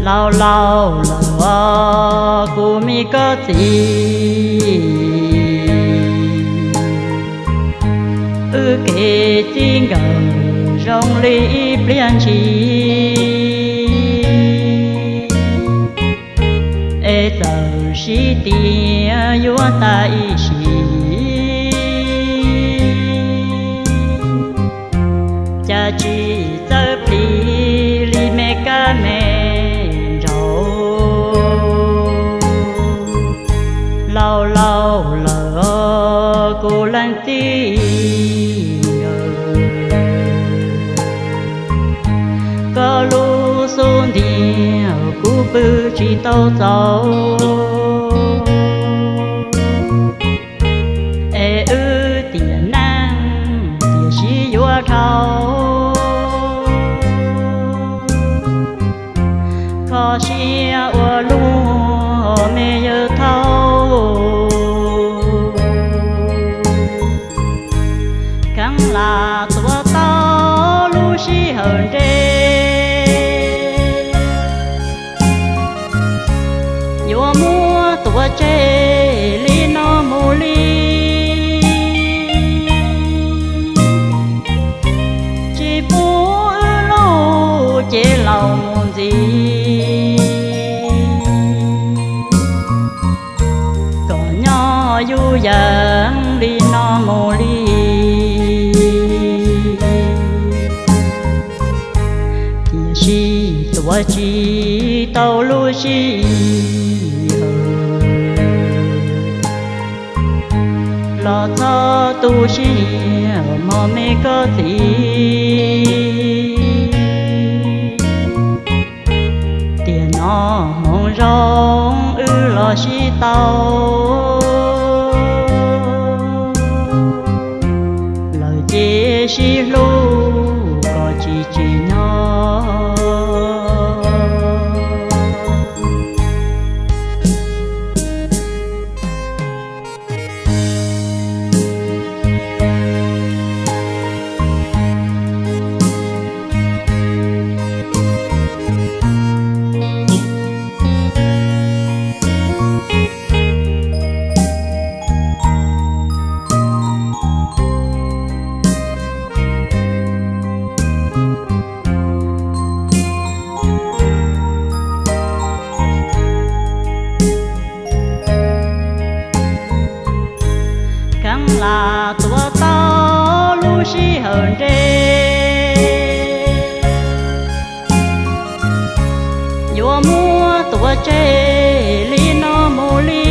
Laus laus lawm os kuv me koj txiv, wb kev txij nkawm zoo li ib pliag ntshis, es txawm sib tiag yuav tas ib sim, cas tsis txawj plig li me kab me nraug. Laus laus lawm os kuv leej txiv nkawm, koj lub xub ntiag kuv pw tsis tau txaus, es wb tiam neej tiam sis yuav dhau, kho siab ua luaj me yawg thauj. Kheev lam tuav tau lub sij hawm nres, yuav muab tuav tseg li no mus li, tsis pub wb lub cev laus mus ntxiv, kom nyob yus yees li no mus li. Tiam sis tuav tsis tau lub sij hawm, los txhob tu siab mog me koj txiv. Tiam no hmoov zoo wb los sib tau, lawm ces sib hlub kom tsis tsim nyog. Kheev lam tuav tau lub sij hawm nres, yuav muab tuav tseg li no mus li,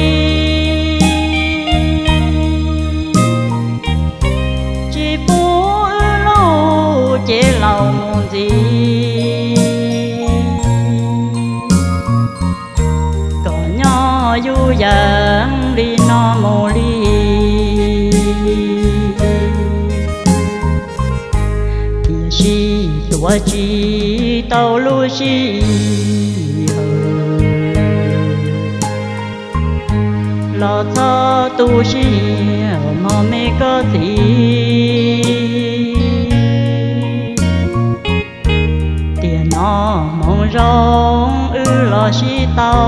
tsis pub wb lub cev laus mus ntxiv, kom nyob yus yees li no mus li. Tiam sis tuav tsis tau lub sij hawm, los txhob tu siab mog me koj txiv. Tiam no hmoov zoo wb los sib tau,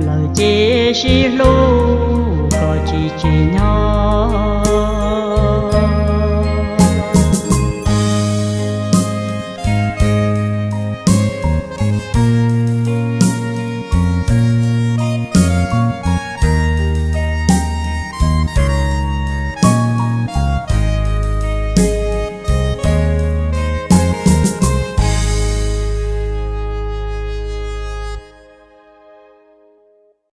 lawm ces sib hlub kom tsis tsim